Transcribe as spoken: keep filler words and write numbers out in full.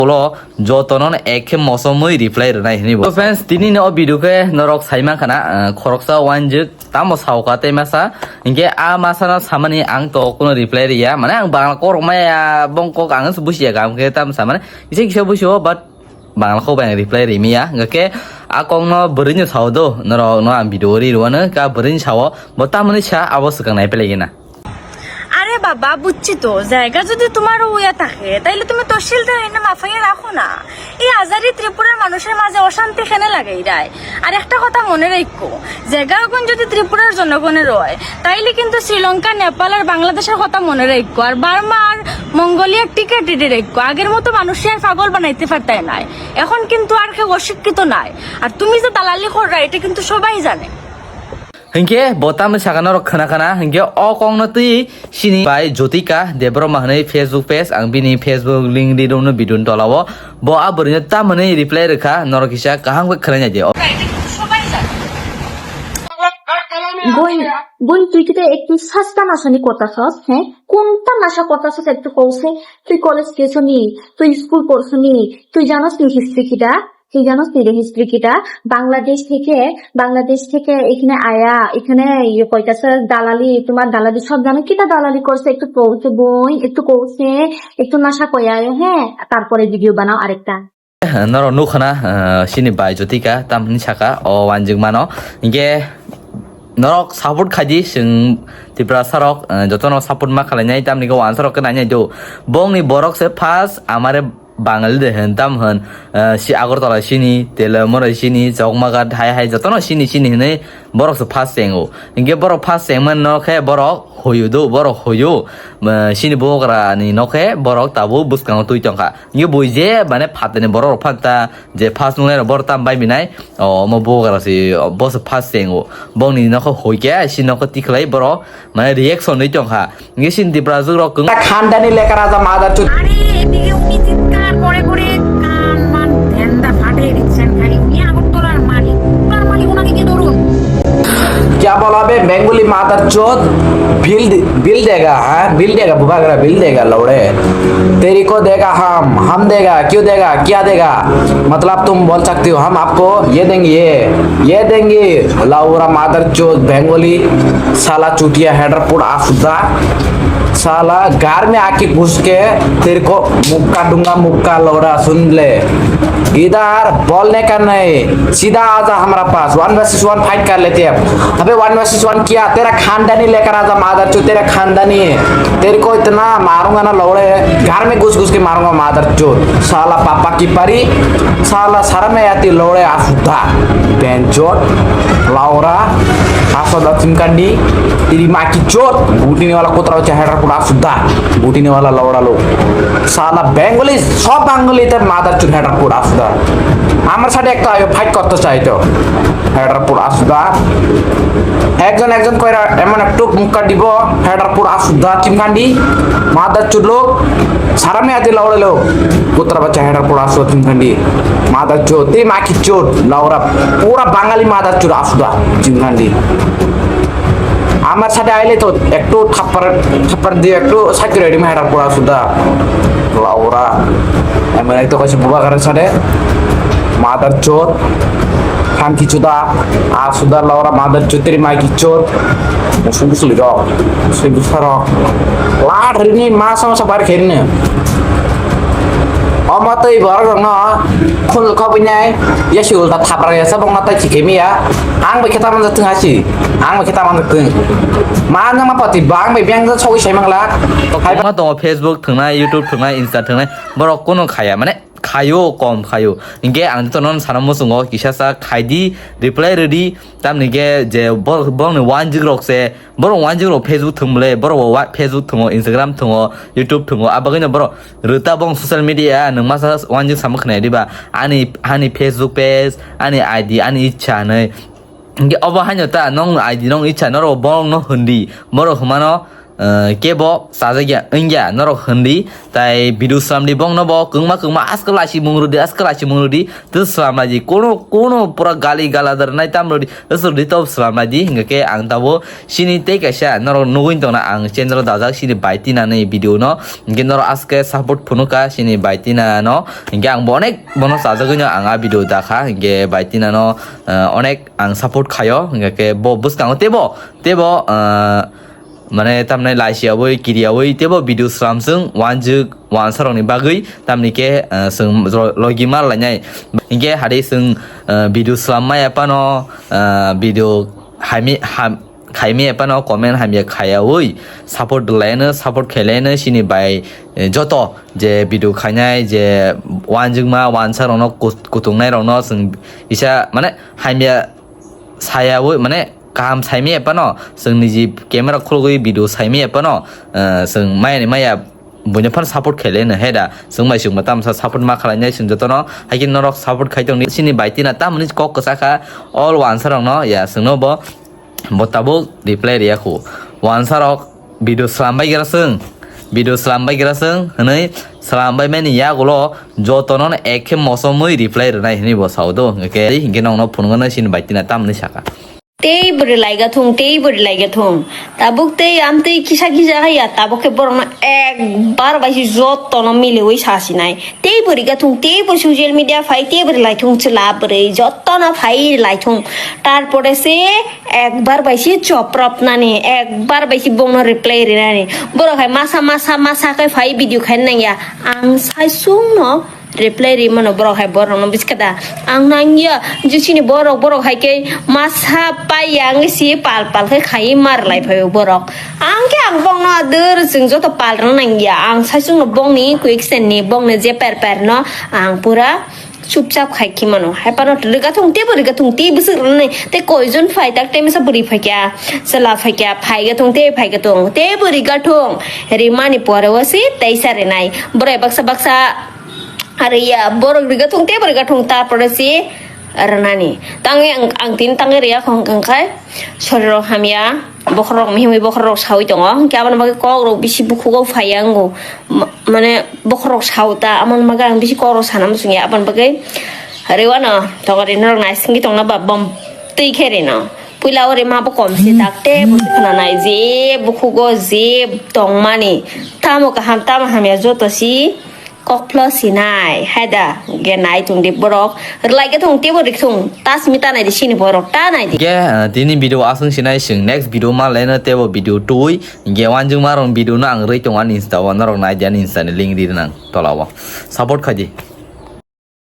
Ulo jotono ek khe mosomwi reply rwnai hwnwi bo. So friends, tini ni o video khe norok sai mankha na, ah, khoroksa wanjwk tamo sao kha tei masa. Hinkhe a masa no samani ang to kuno reply riya. Mane ang Bangla kok rok maya, bong kok ang se busiya, ang khe tamo samani. Kisa kisa busio, but Bangla kok bai ang reply ri miya. Hinkhe a kok no bwrwi no sao do, norok no ang video ri rwano, ka bwrwi no sao, bo tamoni sa abo swkang nai pele gina. আরে বাবা, বুঝছি তো, জায়গা যদি তোমার ওয়া থাকে, তাইলে তুমি তহসিলদার এনে মাফাইয়া রাখো না। এই আজারি ত্রিপুরার মানুষের মাঝে অশান্তি কেনে লাগাইরায়? আর একটা কথা মনে রাখো, জায়গা এখন যদি ত্রিপুরার জনগণের হয়, তাইলে কিন্তু শ্রীলঙ্কা, নেপাল আর বাংলাদেশের কথা মনে রাখো, আর বার্মা আর মঙ্গোলিয়ার টিকিট রেডি রাখো। আগের মতো মানুষকে আর পাগল বানাইতে পারতায় নাই। এখন কিন্তু আর কেউ অশিক্ষিত নাই। আর তুমি যে দালালি কররা, এটা কিন্তু সবাই জানে। Hinkhe bo tamni saka norok khna khna, hinkhe o kokno twi sini bai Jyotika Debbarma hwnwi Facebook page, ang bini Facebook link ri rwno video ni tola o. Bo a bwrwi no tamoni reply rwkha, norok kisa kaham khe khwlai nai di. Boy, boy, তুই কিতা একটু সস্তা নাশানি করতাছস, হ্যাঁ? কোনটা নাশা করতাছস একটু কওছে? তুই কলেজ গেছনি, তুই স্কুল পড়ছনি, তুই জানোস নি হিস্ট্রি কিটা? তুই জানোস নি রে হিস্ট্রি কিটা? বাংলাদেশ থেকে, বাংলাদেশ থেকে এখানে আয়া, এখানে ইয়ে কইতাছে দালালি, তোমার দালালি সব জানো, কিটা দালালি করছে একটু কওছে বই, একটু কওছে, একটু নাশা কই আয়, হ্যাঁ, তারপরে ভিডিও বানাও আরেকটা। Norok nukha na, ah, sini bai Jyotika tamni saka o wanjwk mano. Hinkhe norok support khaidi, chwng Tiprasa rok, ah, jotono support ma khlainai, tamni khe wansa rok khe nainai do. Bongni borok se first amare Bangali de hwn tam hwn, ah, si Agartala sini, Telamura sini, Chokmagat hai hai jotono sini sini hwnwi borok se first chengo. Hinkhe borok first chengmani no khe borok hoyo do, borok hoyo. Ah, sini bubagra ni no khe borok tabuk bwskango twi tongkha. Hinkhe bui je mane phatani borok rok phanta je first nungnai rok borok tam bai minai, o, omo bubagra si, o, bo se first chengo. Bongni nokho hoikhe si nokho tikhlai borok mane reaction ri tongkha. Hinkhe sini Tiprajwk rok kwng- খানদানি লেকার রাজা মাদার চোদ। আরে, এদিকে উনি চিৎকার করে করে কান মান ধ্যানটা ফাটিয়ে দিচ্ছেন খালি। উনি আগরতলার মালিক, তার মালিক ওনাকে কি ধরুন? क्या बोला बे बेंगोली मादरचोद? बिल, बिल देगा, हाँ? बिल देगा, बुबागरा बिल देगा, लौड़े। तेरी को देगा हम, हम देगा, क्यों देगा, क्या देगा? मतलब तुम बोल सकते हो, हम आपको ये देंगे, ये, ये देंगे। लाउरा मादरचोद, बेंगोली, साला चुतिया, हेडरपुर आफुदा। साला घर में आके घुस के तेरे को मुक्का दूंगा, मुक्का लौड़ा, सुन ले। इधर बोलने का नहीं, सीधा आजा हमारा पास, वन वर्सेस वन फाइट कर लेते हैं। अबे वन वर्सेस वन किया? तेरा खानदानी लेकर आजा मादरचोद, तेरा खानदानी। तेरे को इतना मारूंगा ना लौड़े, घर में घुस घुस के मारूंगा मादरचोद। साला पापा की परी, साला शर्म नहीं आती लौड़े आफुदा। बेंचोद, लौड़ा, आफुदा चिमकांडी, तेरी माँ की चोद, बूटीने वाला कुतरा बच्चा हेडरपुर आफुदा। বুটিনেওয়ালা লাউড়া লোক। সালা বেঙ্গলি, সব বাঙালি তার মাদার চুদ হেটার পুরা আফুদা। আমার সাথে একটা আয়ো ফাইট করতে চাইতো। হেটার পুরা আফুদা। একজন একজন কইরা এমন একটু মুক্কা দিব, হেটার পুরা আফুদা চিমকান্ডি, মাদার চুদ লোক, সারা মেয়াদি লাউড়া লোক। কুত্তার বাচ্চা হেটার পুরা আফুদা চিমকান্ডি। মাদার চুদ, তুই মাখি চুদ, লাউড়া, পুরা বাঙালি মাদার চুদ আফুদা চিমকান্ডি। আমার সাথে আইলে তো একটু থাপ্পড়, থাপ্পড় দিয়ে একটু সাইড করে দিমু হেটার পুরা সুদা। লাউরা। আমি একটু কইছি বুবাকারের সাথে। মাদার চোদ। খানকি চুদা। আ সুদা লাউরা মাদার চুদ তেরি মাইকি চোদ। মুসুম মুসুলি রক। মুসুম মুসুলি রক। লাট হরিনি মাসা মাসা বার খেরিনি। Omo tei borok rokno khunju khobwi nai, yasi ulta thapra yasa bokna tai chikhe miya. Ang bai khe tamang jak thung hasi, ang bai khe tamang jak thung. Ma nang ma pati ba ang bai beng jak sogwi sai mangla. Hai ma tongo Facebook thwngnai, YouTube thwngnai, Insta thwngnai, borok kuno khaya, mane khayo, kom khayo. Hinkhe ang jotono sana muchungo kisa sa khaidi, reply rwdi, tamni khe je borok, borokni wanjik rok se, borok wanjik rok Facebook thwng bwle, borok bo wa-, Facebook thwngo, Instagram thwngo, YouTube thwngo, a bagwino borok rwta bong social media, nwng masa wanjik samung khwnaya diba, ani, ani Facebook page, ani I D, ani ichha hinwi. Hinkhe obo haino ta, nong I D, nong ichha, norok borokno hwndi, borok hwnmano, eh, kebo chajak ya wngya norok hwnwi, tai video slam di bongno bo kwngma kwngma askal lachi mung rwdi, askal lachi mung rwdi, tei slam lai di, kono kono pura gali gala dar nai tam rwdi, aswk di to slam lai di, hingke ang tabo sini tei kaisa norok nugwi tongna ang channel dajak sini bai tina ni video no, hingke norok aske support phunukha sini bai tina no, hingke ang bo onek bono chajagwi no ang a video dakha, hingke bai tina no, eh, onek ang support khaio, hingke bo bwskango tebo, tebo, eh, mane tamni laisi aboi kiri aboi tebo video slam sung wanjik wansarokni bagwi tamni ke, eh, sung ro-, logi mar lainai. Hingke hade sung, eh, video slam maya pano, eh, video hami, ham, khaimi epano comment hamya khayawi support laino, support khailaino sini bai, eh, joto je video khainai je wanjikma wansa rokno kut-, kutungnai rokno sung isa mane hamya sayawi mane kaham saimi epano sung niji camera khulugwi video saimi epano, eh, sung maya ni maya buino phano support khaile no he da. Sung bai sung tamsa support ma khalai nai sung jotono. Haikhe norok support khai tong sini bai tina tamni kok kwchakha all wansa rokno ya sungno bo, bo tabuk reply riya khu. Wansa rok video slam bai gira sung, video slam bai gira sung hwnwi slam bai mani yagulo jotono ekhe mosomwi reply rwnai hwnwi bo sao do. Hwnkhe, hwnkhe nokno phunukno sini bai tina tamni saka. Tei bwrwi laiga thung, tei bwrwi laiga thung. Tabuk tei amtwi kisa kisa ya, tabuk khe borokno ekbar bai se jotono miliwi sasinai. Tei bwrwi ga thung, tei bo social media phai, tei bwrwi lai thung chwla bwrwi, jotono phai lai thung. Tarpore se ekbar bai se chopropnani, ekbar bai se bongno reply rinani. Borok hai masa, masa, masa khe phai video khaina nangya. Ang sai sungno reply ri mano borok hai borokno biskada. Ang nangya je chini borok, borok hai khe masa pai ya wngwi si pal pal khe khai mar lai phaio borok. Ang khe ang bongno adur chwng joto pal rwna nangya. Ang saichung no bongni quick send ni bongni je per per no ang pura chupchap khai khi mano. Hai pano riga thung tebo riga thung te bwswk rwnani te koijon phai tak te masa bwrwi phai kya chwla phai kya phai ga thung te phai ga thung tebo riga thung rimani pore o si teisa rinai borok baksa baksa Aro ya, borok riga thung te, borok riga thung ta pore si rwnani. Tangwi ang, ang tin tangwi riya khong kangkhai, soriro hamya, bokhorok mihimwi bokhorok sawi tongo. Hwnkhe aboni bagwi kokrok bisi bukhugo phaiya wngo. Ma-, mane bokhorok sao ta, aboni bagwi ang bisi kokrok sana muchungya. Aboni bagwi rewano tongori norok naisingwi tongna ba bom twi khe rino. Puila ori ma bo kom si tak te bo khna nai je bukhugo je tongmani. Tamo kaham, tamo hamya joto si. Kokphlo sinai, haida, ge nai tong di borok, rwlai ge thung tebo rik thung, ta simi ta nai di sini borok, ta nai di. Ge, ah, tini video aswng sinai sing, next video ma leno tebo video tui, ge wanjung ma rong video no ang roi tong ani insta o, norok nai di ani insta ni link ri nang tola o. Support khai di.